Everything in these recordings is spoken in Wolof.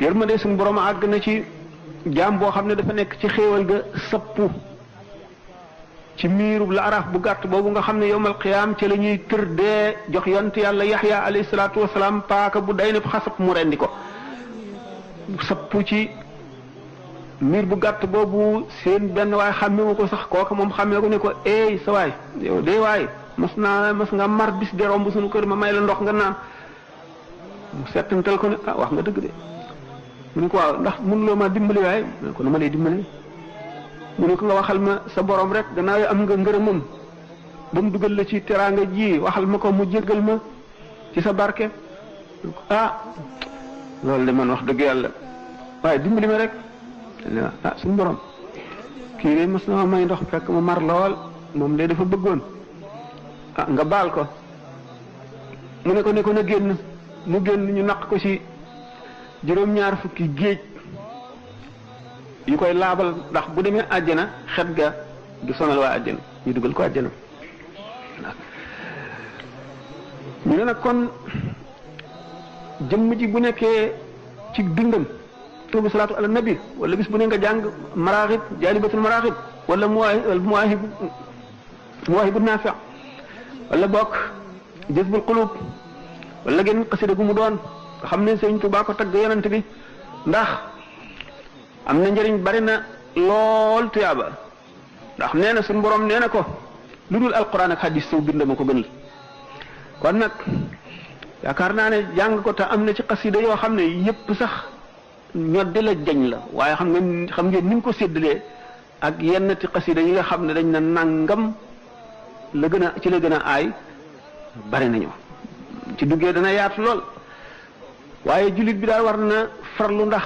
yërmande suñu borom àgg na ci jaam boo xam ne dafa nekk ci xéewal ga sappu ci miirub la araaf bu gàtt boobu nga xam ne yowmal qiyaam ci la ñuy tër dee jox yont yàlla yaxya alayhi salaatu wasalaam paaka bu day ne xasab mu rendi ko sappu ci miir bu gàtt boobu seen benn waay xàmmewu ko sax kooka moom xàmmee ko ne ko eey sa waay yow de waay mas nga mar bis de romb suñu kër ma may la ndox nga naan mu settantal ko ne ah wax nga dëgg de mu ne ko waaw ndax mënuloo ma dimbali waaye mu ne ko na ma lay dimbali mu ne ko nga waxal ma sa borom rek gannaaw am nga ngërëmam ba mu dugal la ci teraanga ji waxal ma ko mu jéggal ma ci sa barke ah loolu de man wax dëgg yàlla waaye dimbali ma rek ah suñu borom kii de mas na ma may ndox fekk ma mar lool moom de dafa bëggoon ah nga baal ko mu ne ko na génn mu génn ñu naq ko ci juróom-ñaar fukki géej yu koy laabal ndax bu demee àjjana xet ga du sonal waa àjjana ñu dugal ko àjjana ñu ne nag kon jëmm ji bu nekkee ci dundam tuubu salaatu ala nabi wala bis bu ne nga jàng maraaxib jaalibatul maraaxib wala muwaahibu naafi wala bokk jazbul qulub wala genn xasida gu mu doon nga xam ne Sëriñ Tuubaa ko tagg yonent bi ndax am na njëriñ bari na lool tuyaaba ndax nee na suñu borom nee na ko lu dul alquran ak hadis saw bind ma ko gënal kon nag yaakaar naa ne jàng ko te am na ci xasida yoo xam ne yépp sax ñoddi la jañ la waaye xam ngeen ni mu ko séddalee ak yenn ci xasida yi nga xam ne dañ na nangam la gën a ci la gën a aay bari nañu ci duggee dana yaatu lool waaye jullit bi daal war na farlu ndax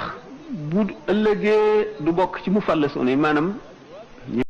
bu ëllëgee du bokk ci mu fàll sunu maanaam